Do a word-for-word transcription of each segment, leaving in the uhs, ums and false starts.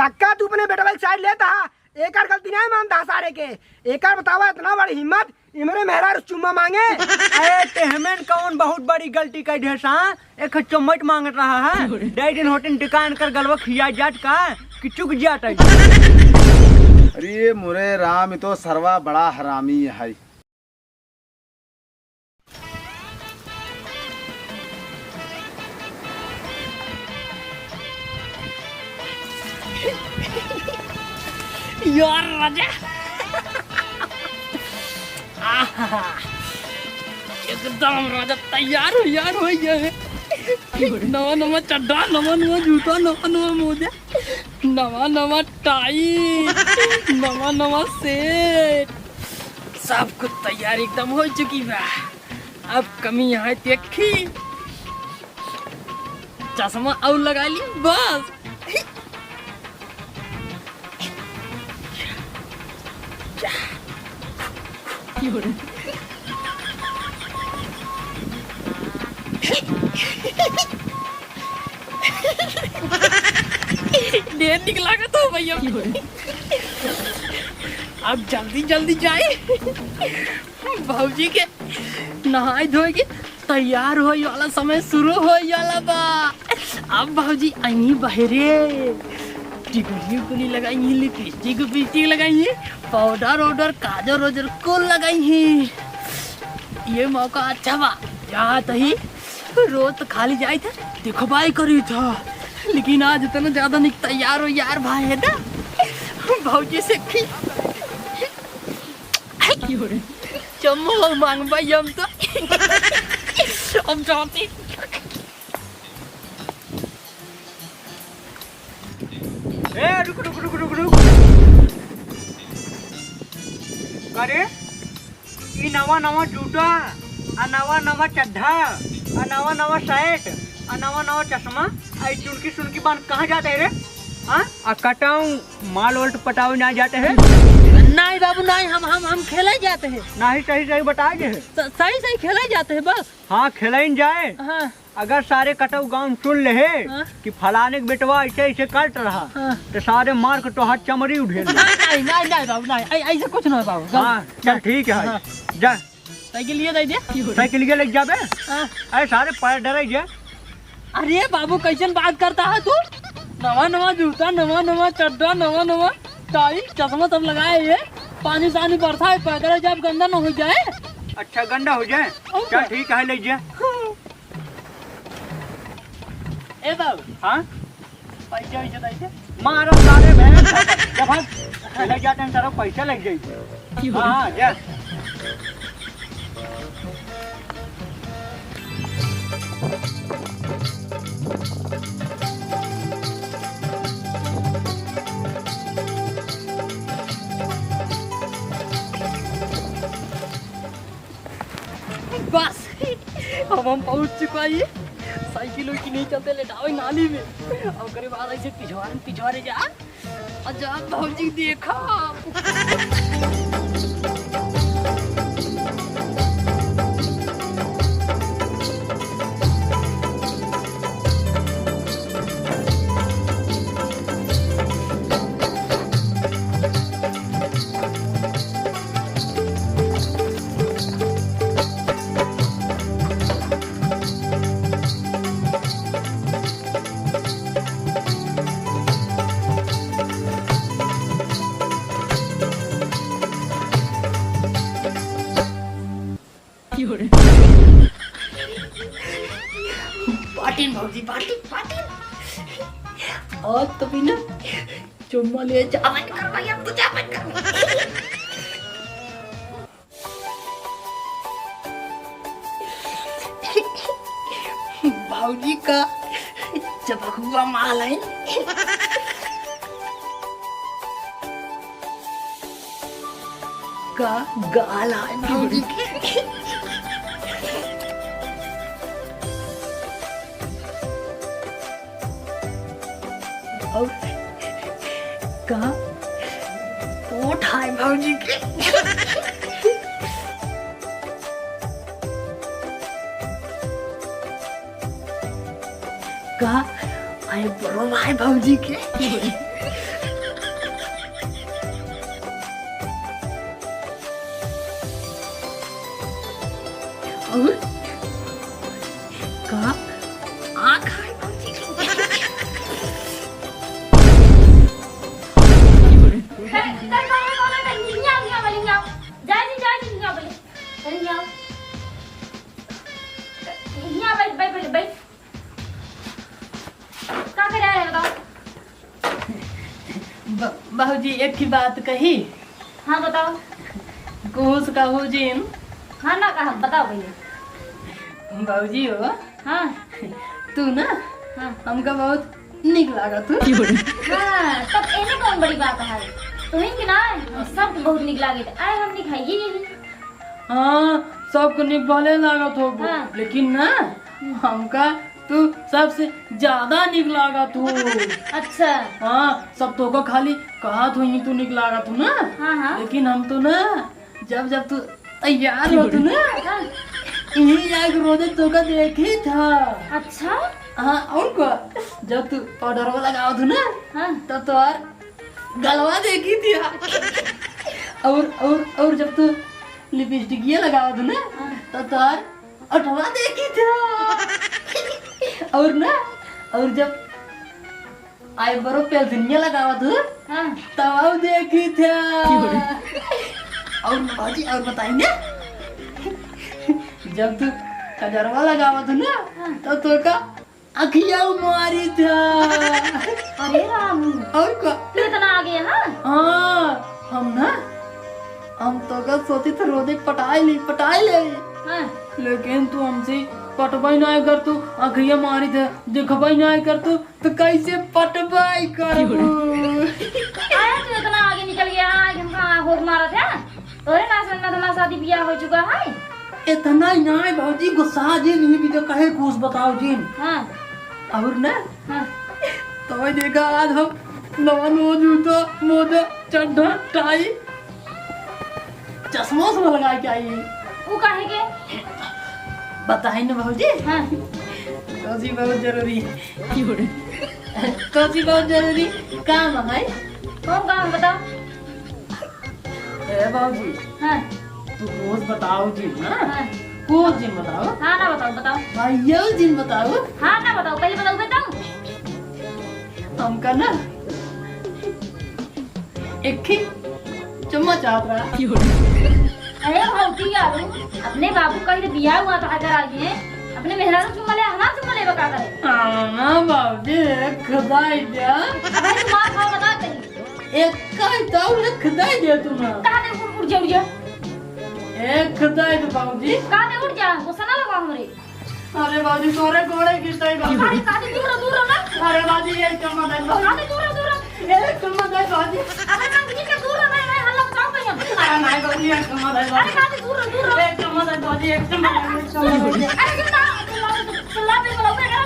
पक्का तू अपने बेटवा के side लेता है, एकर गलती नहीं मानता सारे के। एकर बतावा इतना बड़ी हिम्मत, इमरे मेहरारू चुम्मा मांगे। अरे तेहमेन कौन बहुत बड़ी गलती कर दे सा? एक चम्मच मांगत रहा है, दे दिन होटल ठिकान कर गलवा खिया जात का कि चुक जात है। अरे मोरे राम, ये तो सरवा बड़ा हरामी है। यार राजा, आहा, एकदम राजा तैयार हो यार, हो गया है। नवा नवा चड्ढा, नवा नवा जूता, नवा नवा मोजा, नवा नवा टाई, नवा नवा सेट, सब कुछ तैयार एकदम हो चुकी बा। अब कमी यहाँ देखी, चश्मा और लगा ली बस। ढेर निक लागत हो भैया। अब जल्दी जल्दी जाए, भौजी के नहाए धोए के तैयार होए वाला समय शुरू होए वाला बा। अब भौजी अइहीं बहरे, टिकुली उकुली लगाइहीं, लिपस्टिक उपिस्टिक लगाइहीं, पाउडर वाउडर, काजर वाजर कुल लगाइहीं। ये मौका अच्छा बा, जात ही रोज तो खाली जाइत है, दिखबाई करी था, लेकिन आज इतना ज्यादा निक तैयार हो यार भाई है ना भौजी से की। चम्मो मांगबा हम तो। हम जाती। ए, रुक, रुक, रुक, रुक, रुक। का रे? ई नवा, नवा जूता, आ नवा, नवा चड्ढा, आ नवा, नवा shirt, आ नवा, नवा चश्मा, आ ई चुनकी, सुनकी बांध कहाँ जात है रे? हाँ? आ कटाऊ माल ओल्ट पटाऊ ना जात है? नहीं बाबू, नहीं, हम, हम, हम खेले जात है। नहीं, सही, सही बताए जे है। स-, सही, सही खेले जात है बस। हाँ, खेलइन जाए। हाँ। अगर सारे कटाऊ गाँव में सुन ले है हाँ। कि फलाने के बेटवा ऐसे, ऐसे करत रहा, हाँ। तो सारे मार के तोहार चमड़ी उधेड़ ले। नहीं, नहीं, नहीं, नहीं बाबू, नहीं, ऐ-, ऐसे कुछ ना बाबू। हाँ, चल ठीक है, हाँ। जा। साइकिल लिए दे दे। साइकिल लिए लेके जाबे? हाँ। अरे सारे पैर डरे जे। अरे बाबू, कैसन बात करता है तू? नवा नवा जूता, नवा नवा चड्ढा, नवा नवा टाई, चश्मा सब लगाए है। पानी सानी बरसा है, पैदल जाब, गंदा न हो जाए। अच्छा, गंदा हो जाए? और चल क्या? ठीक है, ले जा। हाँ। ए बाबू। हाँ? पैसा वैसा दे दे। मारो सारे भैंस का। जा भाग। चले जाते हैं, सारा पैसा लग जाएगी। हाँ, हाँ, जा। बस, अब हम पहुँच चुका ही। साइकिल उइकिल नहीं चलते, लेटावे नाली में। और ओकरे बाद ऐसे पिछवारे पिछवारे जा। अच्छा, भौजी देखा। बाटिन भौजी, बाटिन, बाटिन। और तो बिना चुम्मा लिए जा मत कर भैया, तू जा मत कर। भौजी का जब हुआ माल है। का गाल है भौजी के। और का ओठ है भौजी के। का eyebrow है भौजी के। और का आँख है भौजी के? कर, कर, कर, कर, कर, कर, हियाँ, हियाँ, हियाँ। जा जी, जा जी, हियाँ, हियाँ। अरे, हियाँ। हियाँ, बैठ, बैठ, बैठ, बैठ। का करे आए हैं, बताओ? ब-, बाबूजी, एक ही बात कही। हाँ, बताओ। कुछ कहू जिन। हाँ, ना कहा, बताओ भैया। बाबूजी हो। हाँ। तू ना, हाँ। हमका बहुत निक लागत हो। हाँ, तब एमे कौन बड़ी बात है? तुहिन के ना, सबके बहुत निक लागे। आए हमनी खाइए यही। हाँ, सबके निक भले लागत हो, हाँ। लेकिन ना, हम्म। हमका तू सबसे ज्यादा निक लागत हो। अच्छा। हाँ, सब तोका खाली कहत हो ही तू निक लागत हो ना। हाँ, हाँ। लेकिन हम तो ना, जब जब तू तैयार होत हो ना, हाँ। यही आग रोजे तोका देखी था। अच्छा। हाँ, और का? जब तू पाउडरवा लगावत हो ना, हाँ। तो तोहार गलवा देखी थी। और, और, और जब तू लिपस्टिकिया लगावत हो ना, हाँ। तो तोहार ओठवा देखी थी। और ना, और जब आईब्रो पेंसिलिया लगावत हो, हाँ। तब देखी थी। और बाबूजी, और बताई ना, जब तू कजरवा लगावत हो ना, हाँ। तो तोका अखिया मारी था। अरे राम। और का? तू इतना आगे, हाँ? हाँ, हम ना, हम तोका सोची थे रोजे पटाई ले, पटाई ले। हाँ। लेकिन तू हमसे पटवाई ना कर, तू अखिया मारी थे, देखवाई ना कर, तू तो कैसे पटवाई करबू? अरे तू इतना आगे निकल गया, आज हमका होक मारत है। तोरे ना समझ में तो हमार शादी बियाह हो चुका है। इतना ही ना है भौजी, गुस्सा जिन, ये भी तो कहे कुछ बताओ जिन। हाँ। और ना? हाँ। तो भाई देखा, आज हम नवा नवा जूता, मोजा, चड्ढा, टाई, चश्मा उश्मा लगा के आई। वो काहे के? बताई ना भौजी। हाँ। तो जी बहुत जरूरी है। तो जी बहुत जरूरी काम है। कौन काम है बताओ? ए बाबूजी, हाँ। तू कुछ बताओ जिन ना। हाँ। कुछ जिन बताओ। हाँ ना बताओ, बताओ। भाइयों जिन बताओ। हाँ ना बताओ, पहले बताओ, बताओ। हमका ना एक ही चुम्मा चाहत रहा। अरे भौजी यार, अपने बाबू कहीं बियाह हुआ था अगर आगे, अपने मेहरारू चुम्मा ले, हमार चुम्मा लेबा का करे? हाँ ना बाबूजी, एक खुदाई दिया। अबे तू मार खाओ, बता कहीं। एक का ही तो उड़ खुदाई दे तू ना। कहाँ दे उड़, उड़ जा, उड़ जा। एक खुदाई दे बाबूजी। कहाँ दे उड़ जा, गुस्सा ना लगा हमरे। अरे बाबूजी, तोरे गोड़े गिरते ही बाबूजी। अरे कहाँ दे दूर रहो, दूर रहो ना। अरे बाबूजी, एक चम्मच दे बाबूजी। कहाँ दे दूर रहो, दूर रहो। एक चम्मच दे बाबूजी। अरे मैं तुझे क्या दूर रहो, मैं, मैं हल्ला मचाऊं कहीं हम। अरे नहीं बाबूजी, एक चम्मच दे अरे बाबूजी। कहाँ दे दूर रहो, दूर रहो। एक चम्मच दे बाबूजी, एक चम्मच दे, एक चम्मच दे। अरे सुन ना, चिल्ला, चिल्ला, चिल्ला, चिल्ला,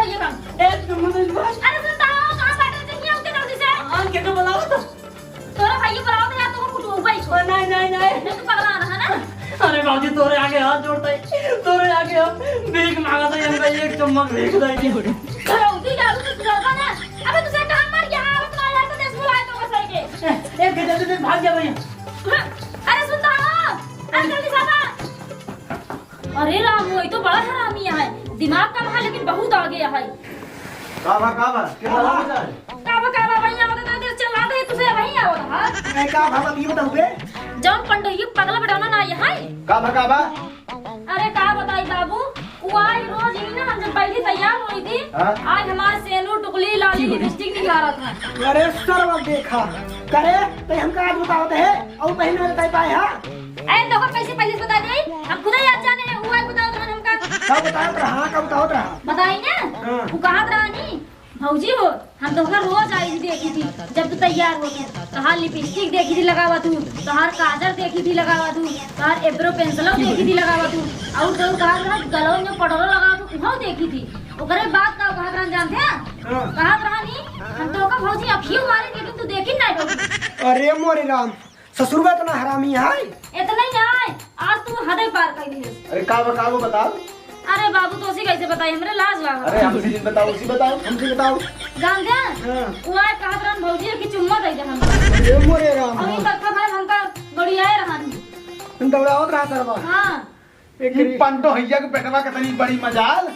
चिल्ला, एक चम्मच दे बाबूजी। अरे सुन ना, कहाँ बैठे थे, यहाँ उनके जल्दी से। हाँ, के को बुलाओ तो। तोरा भाई बुलाओ तो यार, तुम कुछ ऊपर ही छोड़। नहीं, नहीं, नहीं। नहीं तो पगला रहा ना। अरे बाबूजी, तोरे आगे हाथ जोड़ता है, तोरे आगे हम भीख मांगत है, हमका एक चम्मच भीख दे दे। अरे उठी जा, तू सुधरबा ना। अबे तुझे कहाँ मर गया? अब तुम्हारे यहाँ से देश बुलाए तो बस लेके। ए, ए, जल्दी, जल्दी भाग जा भैया। हाँ, अरे सुन तो, अरे जल्दी से आ। अरे राम, वो तो बड़ा हरामी है, दिमाग कम है लेकिन बहुत आगे है। का बा, का बा? के बा, का बा? का बा, का बा, भैया, बता दे, चला दे, तुझे वहीं आओ, हाँ? ए, का बा, बा, ये बताओ बे। जौन पंडोही पगला बटाना ना ये है। का बा, का बा? अरे का बताई बाबू, वो आई रोज ही ना, हम जब पहले तैयार हुई थी, हाँ? आज हमारे सेनू टुकली लाली लिपस्टिक निकाला था। अरे सरवा देखा, करे तो हमका आज बतावत है, और पहले ना बताई पाए, हाँ? अरे देखो कैसे पहले से बता दे, हम खुद ही आज जाने हैं, वो आज बताओ तो हमका। का बतावत रहा, का बतावत रहा? बताई ना, हाँ। वो कहत रहा नी, भौजी हो, हम तोहका रोज आई देखी थी, जब तू तैयार होके, तोहार लिपस्टिक देखी थी लगावा तू, तोहार काजल देखी थी लगावा तू, तोहार एब्रो पेंसिलो देखी थी लगावा तू, और तो का रहा गलवा में पटरो लगावा तू, उहाव देखी थी। ओकरे बाद का कहत रहन जानते हैं? हाँ। कहत रहनी, हम तोहका भौजी अखियों मारी लेकिन तू देखी नहीं तो। अरे मोरे राम, ससुरवा इतना हरामी है। इतना ही है, आज तू हदे पार कर दिए। अरे का बा, का बा बताओ। अरे बाबू, तोसी कैसे बताई, हमरे लाज लागा। अरे हमसे जिन बताओ, उसी बताओ, हमसे बताओ। जानते हैं? हाँ। वो आए कहत रहन भौजी कि चुम्मा दे दे हमका। अरे मोरे राम। और ये तक भाई हमका दौड़ियाए रहन। तुम दौड़ावत रहा सरवा। हाँ। एक ई पंडो हैया के बेटवा के तनी बड़ी मजाल।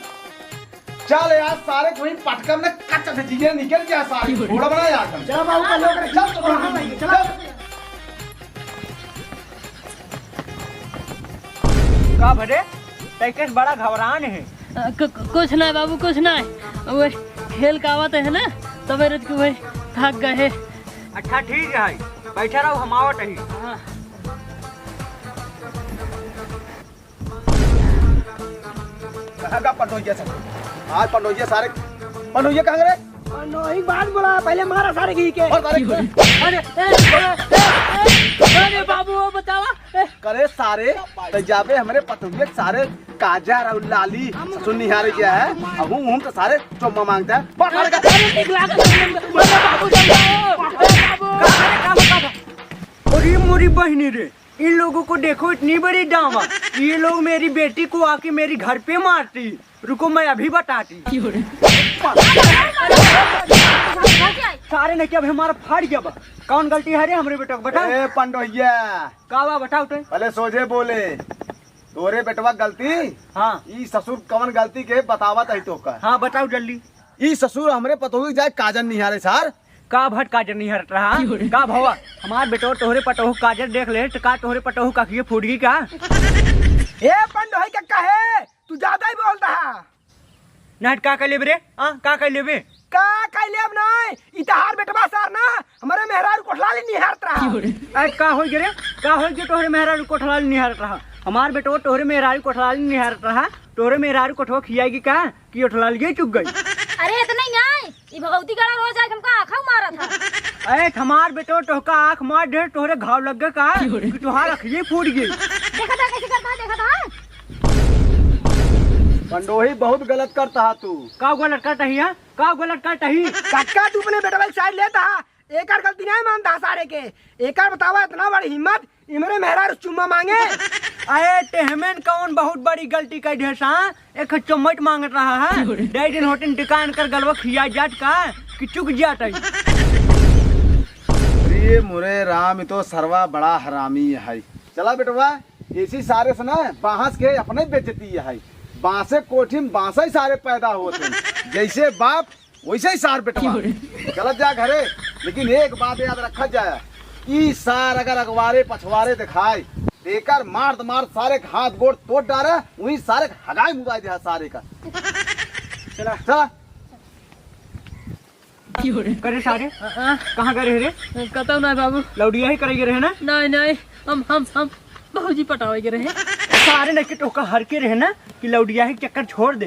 चल यार, सारे कोई पटकम ने कच्चा से जिगरे निकल गया सारे। घोड़ा बना यार तुम। चला बाबू, का लोग चल, चल, चल, चल। का भरे? तैकेस बड़ा घबरान है। अ, क-, क-, कुछ ना बाबू, कुछ ना। वो खेल का आवत है ना, तबे रोज के वही थक गए है। अच्छा ठीक है, बैठे रहो, हम आवत ही। हाँ। कहाँ का पंडोइया सब? आज पंडोइया सारे, पंडोइया कहाँ गए? पंडोही के बाद बोला, पहले मारा सारे घी के। और सारे अरे, ए, ए, ए, अरे बाबू, वो बतावा। ए। करे सारे, तो जाबे हमरे पतोहिया सारे काजर और लाली ससुर निहारे गया है। अब हूँ, हूँ तो सारे चुम्मा मांगता है। पकड़ के अरे, निकला के अरे बाबू, जाओ। अरे बाबू। का, का, का, का, का? अरे मोरी बहनी रे, इन लोगों को देखो, इतनी बड़ी डावा। ये लोग मेरी बेटी को आके मेरी घर पे मारती। रुको, मैं अभी बताती। सारे ने क्या अभी हमारा फाड़ गया बा? कौन गलती है रे हमरे बेटा को? बता। ए पंडोहिया। का बा, बताओ तो। पहले सोझे बोले। तोरे बेटवा गलती? हाँ। ई ससुर कवन गलती के बतावत है तोका। हाँ, बताओ जल्दी। ई ससुर हमरे पतोहू के जाए काजर निहारे सार। का भट काजर निहारत रहा? का भवा? हमार बेटो तोहरे पतोहू काजर देख ले, तो का तोहरे पतोहू का अखिए फूट गई का? ए पंडोही के कहे, तू ज्यादा ही बोलता है। नहीं, का कह लेबे रे? आ, का कह लेबे? का कह लेब नहीं? ई तहार बेटवा सार ना, हमरे मेहरारू कोठलाली निहारत रहा। अरे, का होई गे रे? का होई गे तोहरे मेहरारू कोठलाली निहारत रहा? हमार बेटो तोहरे मेहरारू कोठलाली निहारत रहा, तोहरे मेहरारू कोठवा खियाएगी का? कि ओठलालिये चुक गई। अरे, इतना ही नहीं, ई भगवती गड़ा रोज आके हमका आँखा मारत है। अरे, हमार बेटो तोहका आँख मार दे, तोहरे घाव लग गए का? कि तोहार अखिए फूट गई। देखा था कैसे करता है, देखा था। पंडोही बहुत गलत करता है तू। का गलत करता ही है? का गलत करता ही? काका, तू अपने बेटवा के साइड लेता है, एकर गलती नहीं मानता सारे के। एकर बतावा इतना बड़ी हिम्मत, इमरे मेहरारू चुम्मा मांगे। अरे तेहमेन कौन बहुत बड़ी गलती कर दिया सा? एक चम्मच मांगत रहा है। दे दिन होटल टिकान कर गलवा खिया जात का कि चुक जात है। अरे मोरे राम, ये तो सरवा बड़ा हरामी है। चला बेटवा, इसी सारे से ना बांस के अपने बेइज्जती है। बांसे कोठी में बांसे ही सारे पैदा होते हैं। जैसे बाप वैसे ही सार बेटवा। चलत जा घरे, लेकिन एक बात याद रखत जाए, ई सार अगर अगवारे पछवारे दिखाए, तेकर मार मार सारे के हाथ गोड़ तोड़ डारे, वहीं सारे के हगाई मुदाई दे सारे का। चला। चला। करे सारे, हाँ, हाँ। कहाँ गए रहे रे? कतौ ना बाबू। लौडिया ही करे रहे ना? नहीं, नहीं, हम, हम, हम भौजी पटावे के रहे। सारे नहीं कि तोहका हर के रहे ना कि लौडिया ही चक्कर छोड़ दे।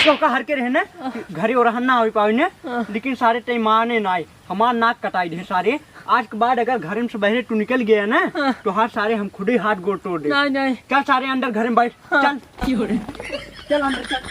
तोहका हर के रहे ना कि घरे ओरहन ना आवे पावे ना, हाँ। लेकिन सारे तय माने ना आए। हमार नाक कटाई दे सारे। आज के बाद अगर घर में से बहरे तू निकल गया ना, हाँ। तो हाँ सारे हम खुदे हाथ गोड़ तोड़ दे। नहीं, नहीं। चल सारे अंदर घर में बैठ। हाँ। चल। चल अंदर चल।